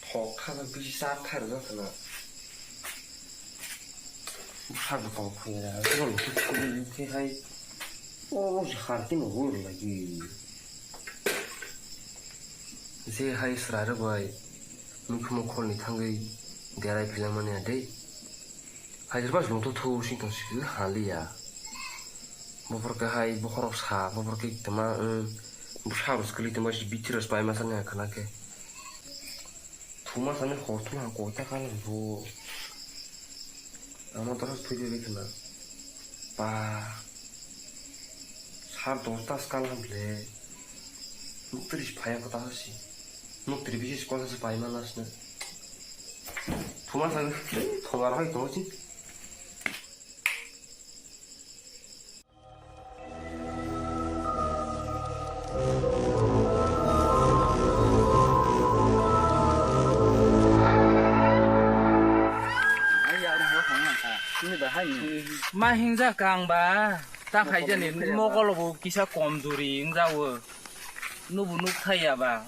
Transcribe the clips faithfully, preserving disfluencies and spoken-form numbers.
Thok kha na bisi char thai rwjak khwna. Bwkha bo tong phai ya, borok khe thangwi khe hai. O, o se har khe no hur lagi. Je hai chwrai rok bai nukhumo kholni thangwi derai philangmani ya de. Hai rwbas nungthu thu sing tong sik haliya. Bophor khe hai bokhorok sa, bophor khe tama, um, bwsa rok kwlwi tongma si bithi rok pai masa nang khwna khe. Thuma sani hor thuma koi ta kalam bo. Ama tora thwi de khna. Pa. Sar dos ta skal ham le. Nuktri phaya kota si. Nuktri bisi kota si pai mana sna. Thuma sani thoma roi to si. Ma hingjak kang ba, ta khaijani mokol bo kisa komjuri wngjago, nubo nuk thaiya ba,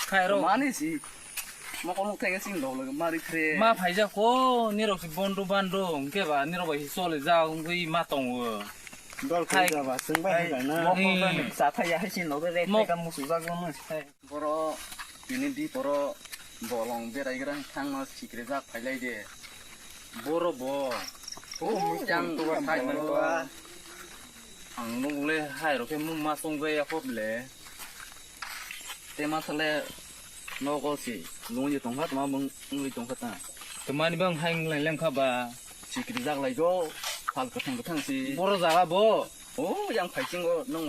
khairo. Mani si. Mokol nuk thai sing dog lagi mari kre. Ma phaijak ko, nirok si bondo bando, hwnkhe ba nirok bai si chole jak wngwi ma tongo. Dol khai- khai jaba, chwng bai hai hai na. Mokol ni sa thai ya hai sing dog re, mok- khai ka musu jak wngma. Boro tini di boro bolong berai gra thang ma sikre jak phailai de. Boro bo. Oh, yang tu hai man to. Ang nuk le hai rok khe mung ma song jaya kho ble. Te ma sale nogo si lungwi tongkha, tma mung wngwi tongkha ta. Tmani bang hai wng lai lengkha ba. Sikri jak lai jo, phal kwthang kwthang si. Boro jaga bo. O yang phaisingo nong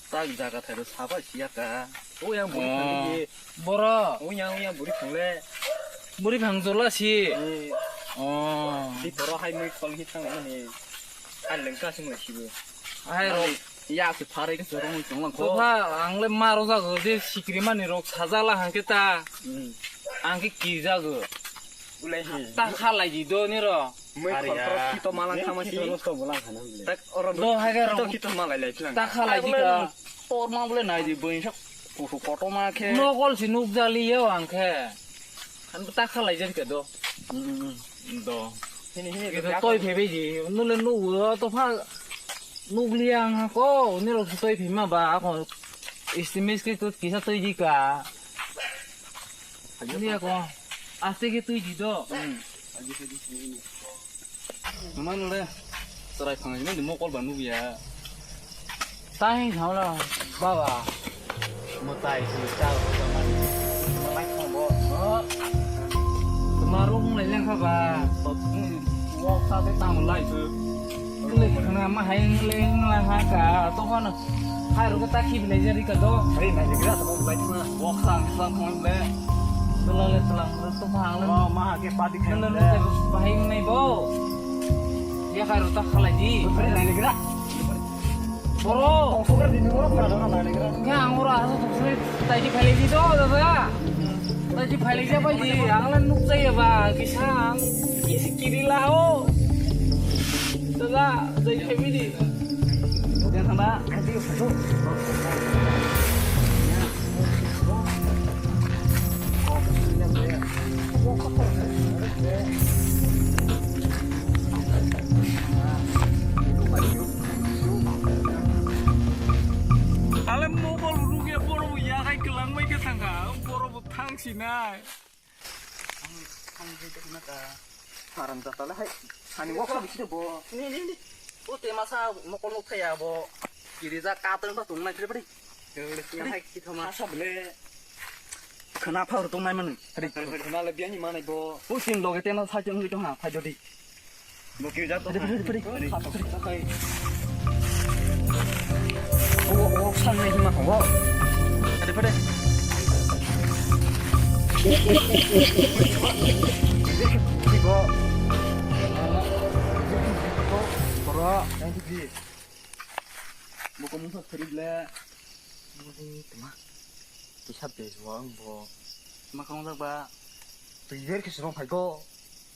tak jaga thairo saba siya ka. O yang buri thang di. Boro. O yang, o yang buri thang le. Buri phang jola si. Eh. Oh. Di boro hai mui khol hi thang mani. Hai lengka sing lai sibo. Hai ro. Ya se phare ke jorong tong lang ko. Tokha ang le maro jago je sikri mani rok sajala hangke ta. Hmm. Ang ke ki jago. Ulai hi. Ta khalai di do ni ro. Mui khol khoro khito malang khama si. Khito nosto bolang khana bole. Tak oro do hai ga ro. Khito malai lai philang. Ta khalai di ka. Tor ma bole nai di boi sak kusu koto ma khe. Nokol si nuk jali yo ang khe. Ang ta khalai jali ka do. Hmm. Do. Hini, hini, toi phebe ji, nule nugo to pha nukliya ang ko, nirok toi phema ba, ako estimate ke to kisa toi di ka. Ni ako, aste ke toi di do. Hmm. Mano le, serai phang ni mokol ba nukya. Tai hingkha wngla baba. Mwtai se chal khamani. Mwtai khongo. Tma rok wng lai lengkha ba. Wok sa se tamo lai se. Wng lai khana ma hai wng lai wng lai ha ka. To phano hai rok ta khi bilai jari ka do. Hai nai gra to lai khana. Wok sa ang sa khon le. Tla le tla to phang le. Ma ha ke padi khan le. Bahai nai bo. Ya khai rok ta khalai di. Nai gra. Boro. Kok sugar di nunggu orang pernah dengar nai gra. Enggak, ang ora asa tuksuri taji phailai di do, dada. Taji phailai di apa di? Ang lan nuk jaya ba, kisang. Kisi kiri lah, oh. Dada, taji phailai di. Jangan sama, nanti itu. Ale mobile rukya boro bo yakhai kwlangbai khe thangkha, boro bo thangsinai. Haram jatale hai sani wok sa bisi bo. Ni, ni, ni. O te masa mokol nuk thaya bo. Kiri ja katang ba tung nai phre phre. Yang hai ki thoma. Asa bele. Khana phar tung nai mani. Phre. Khana le biani manai bo. O tin loge tena sa chang hui tong ha phai jodi. Bo ki ja to. Phre phre phre. O o sang nai ma ho. Phre phre. Bo. Boro. Bo komung sa phari ble. Budi tma. Kisa bej bo ang bo. Ma kong jak ba. Twi ber kisa rong phai ko.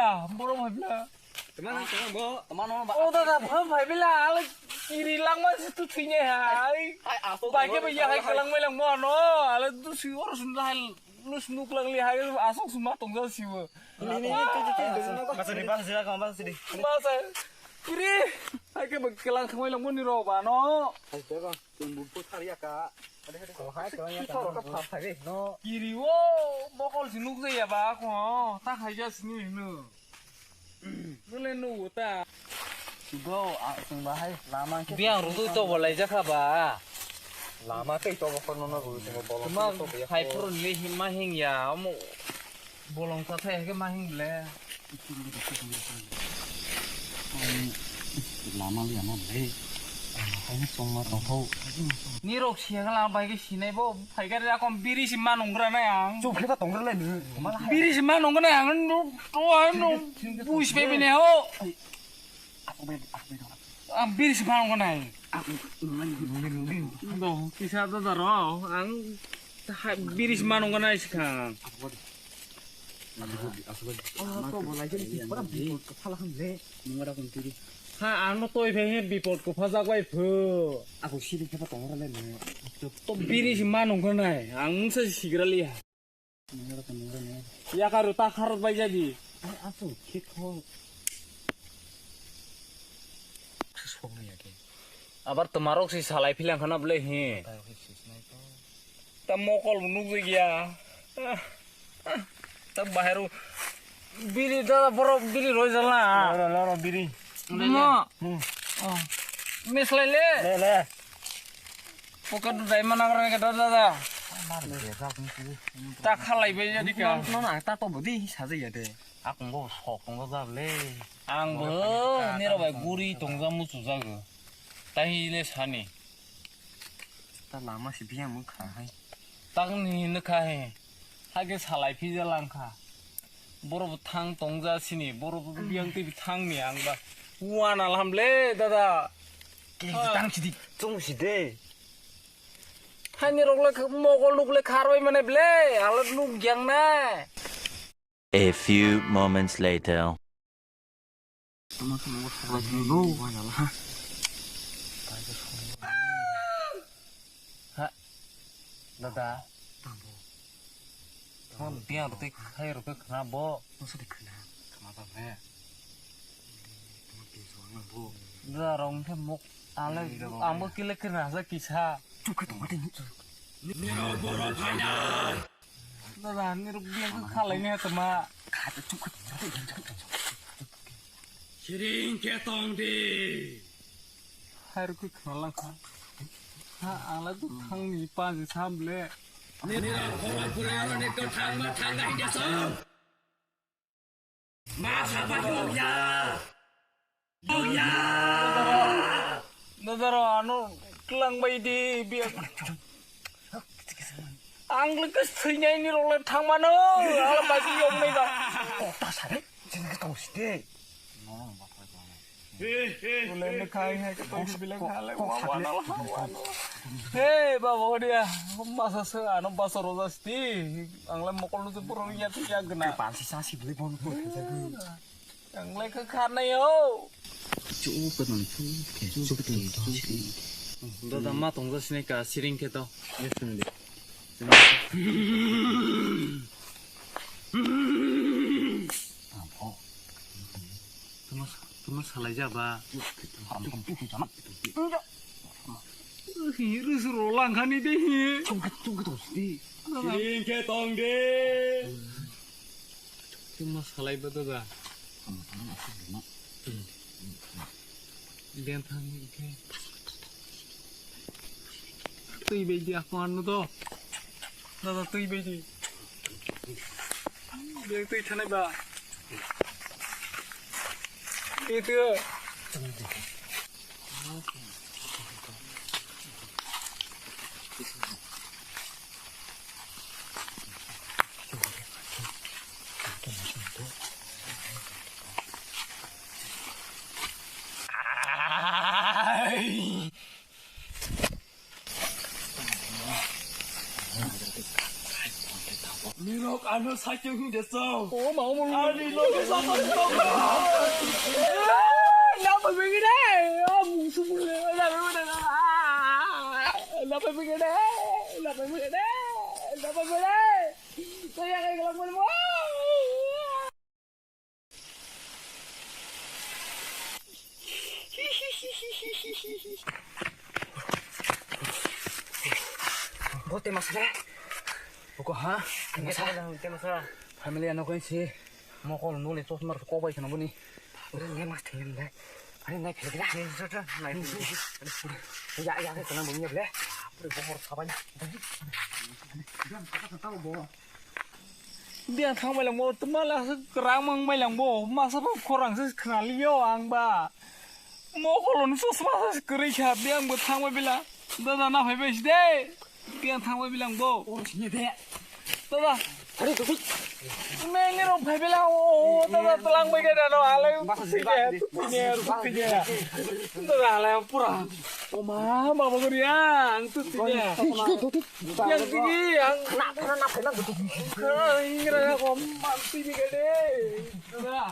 ya, borok hai bla. Teman, teman, bo, teman, no, ba. O dada, phai, phai bla, ale kiri langma si tu thwinya hai. Ai, asok Bai ke bai ya hai hai. Kalang mai langma no, ale tu si or sun lai, lu snuk lang li hai, asok suma tongja si bo. Ni, ni, ni, tu, tu, tu, tu, tu. Masa di, masa di, masa di. Masa. Kiri, hai ke bai kalang thangmai langma ni ro ba no. Hai, bebang. Tungbu buthar ya ka. Ade, ade. Ko hai, ko ya ka. Thoro ka phap thage. No. Kiri o, mokol si nuk jaya ba ko. Ta khai ja sini no. Nule nu ta. Sibo, a, sing ba hai, lama ke. Biang rudu to bolai jakha ba. Lama tei to bokor no no bu sing bolong. Tuma to ya hai ko. Purun le hima hing ya, omo. Bolong sa thai ke ma hing le. Lama liya ma ble. Hai ni song ma tong thau. Ni rok siya la bai ke sinai bo phai ga ra kom biri si ma nong gra na yang. Chup khe ta tong gra le ni. Biri si ma nong gra na yang no to no. Bui si be bine ho. Aku be aku be. Ang biri si ma nong gra na yang. Aku nungin nungin nungin. Do kisa da da ro ang biri si ma nong gra na si kha. Aswk. Oh, to bo lai jani pura bipot ko phala ham le. Nungara kon tiri. Ha, ano to ibe he bipot ko phajak bai phu. Ako siri khe pa tongra le nung. To biri si ma nung khanai. Ang mungsa si sigra liya. Nungara kon nungara nungara. Ya karu ta kharot bai jadi. Ai, asu, khit ho. Khis ho ya ke. Abar tomarok si salai philang khana bole he. Tayo khis sis nai to. Ta mokol bo nukjagya. Ta bahai rok biri da borok biri roi jala. Loro, loro, biri. Mo. Hmm. Oh. Meslai le. Le, le. Pocket dai mana kara ke da da da. Mar de, da, kun, kun. Ta khalai bai jadi ka. No, no, ta to bodi sajai ya de. Akung go sok tong go jab le. Ang bo niro bai guri tong jam mu chu jago. Tai le sani. Ta lama si biyang mung kha hai. Tang ni hin kha hai. Hage salai phija lang kha. Boro bo thang tong ja sini, boro bo biyang twi thang ni ang ba. Wana lam le dada. Ke tang sidi, chung sidi. Hani rok le mogol nuk le kharbai mane ble, alo nuk yang na. A few moments later. Tama tama ko sokla jini lo. Wala la. Ha, dada. Tamo. Tamo dia roti khai roti khna bo. Masa di khna. Khna ta ne. Tama di suang na bo. Dada rong the mok ale ambo kile khna sa kisa. Chuk khe tong mate ni. Niro boro phainai. Dada, nirok biyang khe khalai ni tama. Siring khe tong di. Hai rok khe khnalang kha. Ha, ang lai bwkhang ni panji sam le. Nirok khorok bwrwi aro ni to thang ma thang ga hinja so. Ma saba dogya. Dogya. Dadaro ano klang bai di biya. Ang le kas thwinai ni role thangmano. Ala bai di yong nai ba. Kok ta sare. Sini ke tong site. Ule ne khai hai ke tong sibile khale. Wa wa na la. He baba hodia. Masa se ano basa roja sti. Ang le mokol nu puro ya ya gna. Pansi sasi beli bon ko. Ang le kha kha nai o. Chu ko non chu ke chu ke chu. Dada ma tong ja sine ka siring khe to. Yes, sine de. Tuma, tuma salai ja ba. Hi, rus ro lang khani de hi. Chung ke, chung ke tong sidi. Siring khe tong de. Tuma salai ba dada. Tama, tama, asuk duma. Ben thang ni khe. Twi bai di ako anu to. Dada twi bai di. Bek twi thanai ba. Itu. Nirok ano sakhe hing de chong. O ma, o ma, o ma. Ani loge sa to chong. Na pa bigi de. O musu bule. Na pa bigi de. Na pa bigi de. Na pa bigi de. Na pa bigi de. Kaya kaya kelang mo. Bo te masre. Buko ha? Te masa. Te masa. Family ano koi si. Mokol nuli chosma rok kok bai kheno boni. Ore ne mas thengem dai. Are nai phele gra. Ya ya ke kana boni ya ble. Ore bohor sabai. Dia thang bai lang bo, tuma la se rang mang bai lang bo. Masa pa khorang se khna liyo ang ba. Mokol ni chosma se kwrwi kha. Dia ang bo thang bai bila. Dada na phai bai si de. Piang thangbai bilang bo. O sini de. Dada. Hari tu. Mengni rok phai bilang o, o, dada, telang bai gada no, alai. Masa sini de, sini, sini. Dada, alai pura. O ma, ma, ba gori ang tu sini. Yang tinggi, yang. Nak, nak, nak, nak. Kau ingra ya, kau mati ni gede. Dada.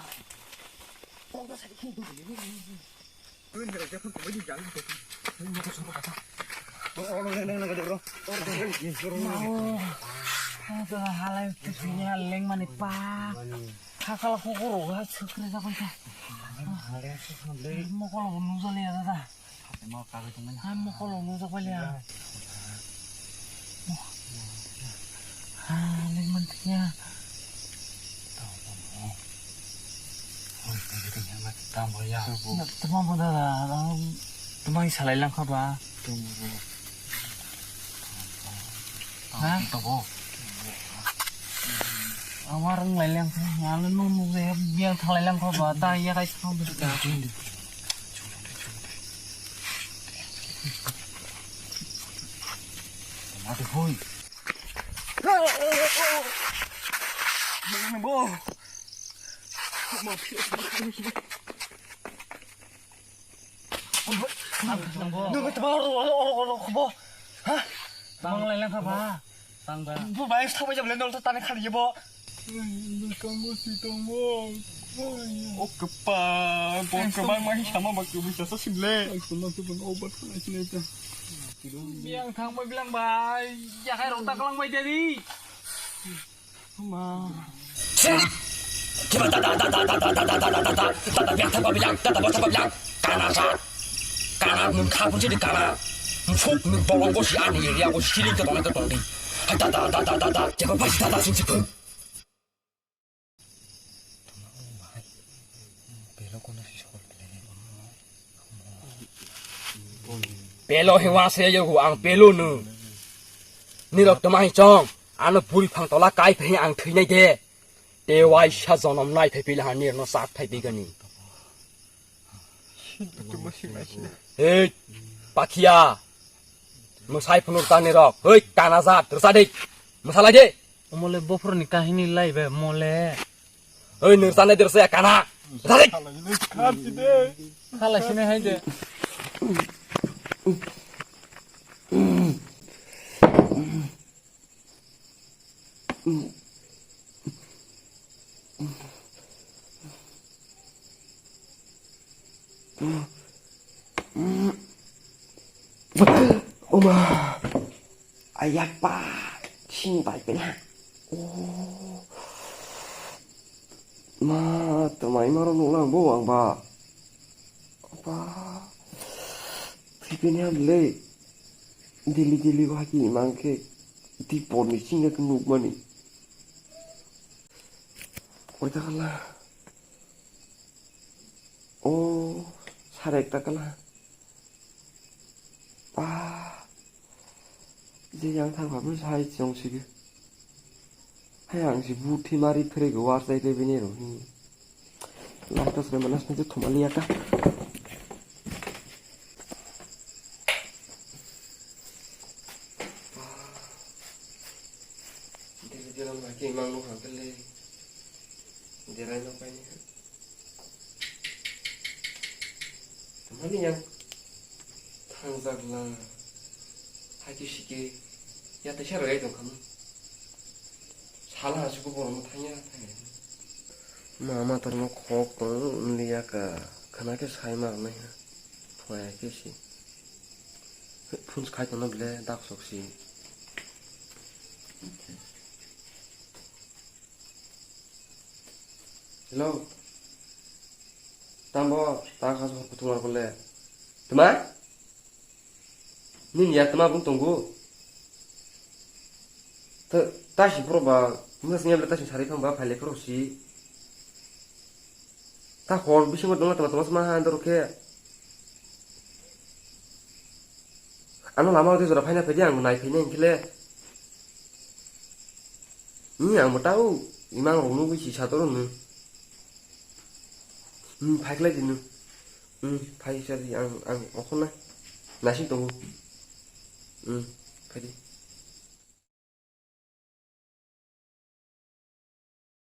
Halai tu sini haleng mani pa. Kakala kukuru ha chukre japan ta. Mokolo nujale ya dada. Hai mokolo nujak baliya. Ah, lengman tiya. Tama bo dada, tama salai langkha ba. Ha? Amar ngai langkha, ngalo nung nung biang thalai langkha ba, ta ya kai thang. Mati hui. Bo. Nung tama oro oro oro bo. Ha? Bang lai lang kha ba. Bang ba. Bu bai sa bai jam le nol ta tani khali bo. Tongbo si tongbo. O kapa, bo kapa mai sama ba ku bisa sa simle. Ai sama tu bang obat khana sini ta. Biang thang bai bilang bai. Ya khai rong ta kalang bai jadi. Ma. Kiba da da da da da da da da da da da da da da biang thang ba biang da da ba thang ba biang. Kana sa. Kana nung kha pun jadi kana. Mfuk nung bolong ko si ani ya ko siling ka tong ka tong di. Da da da da da da. Jaba bai da da sing sing. Pelo hewa se yo ang pelo no. Nirok toma hi chong. Ano puri phang tola kai phe ang thwinai de. Te waisa jonom nai phai pila hani no sat phai bigani. Hei, pakhiya. Musai phunuk tani rok. Hei, kana jat, rsa de. Musala de. Omole bophor ni kahini lai be mole. Hei, nirsa nai dersa kana. Rsa de. Khala sini hai de. Oma. Ayapa. Sing pai pena. Oh. Ma, tamai maro nuklang bo ang ba. Apa. Thipini ham le. Dili dili waki mangke. Di porni singa ke nukmani. Koi takala. Oh, sarek takala. Ah. Je yang thang pha bwsa hai chong sigi. Hai ang si bu thimari phre go war chai tei bini ro. Last sre manas nje thoma liya ka. Dili dili ma ki mang no hantele. Derai no pai ni. Tamani yang thangjak la. Haiki siki ya teisa rwgwi tong khamu. Hala hasi ko borok thangya thangya. Mama torno khok tong liya ka khana ke sai ma nai ha. Thoya ke si. Phun khai tono ble dak sok si. Hello. Tambo ta kha so kutung ar bole. Tuma? Nini ya tama bung tongo. Ta, ta si pro ba, muna sini ta si sari phang ba, phaile pro si. Ta hor bisingo dong tama tama sama ha doro khe. Ano lama ode jora phaina phaidi ang nai phaina inkhle. Ni ang mata u imang rok nugui si sa doro nu. Hmm, phai khlai di nu. Hmm, phai sa di ang, ang okhon na. Nasing tongo. Hmm, phai di.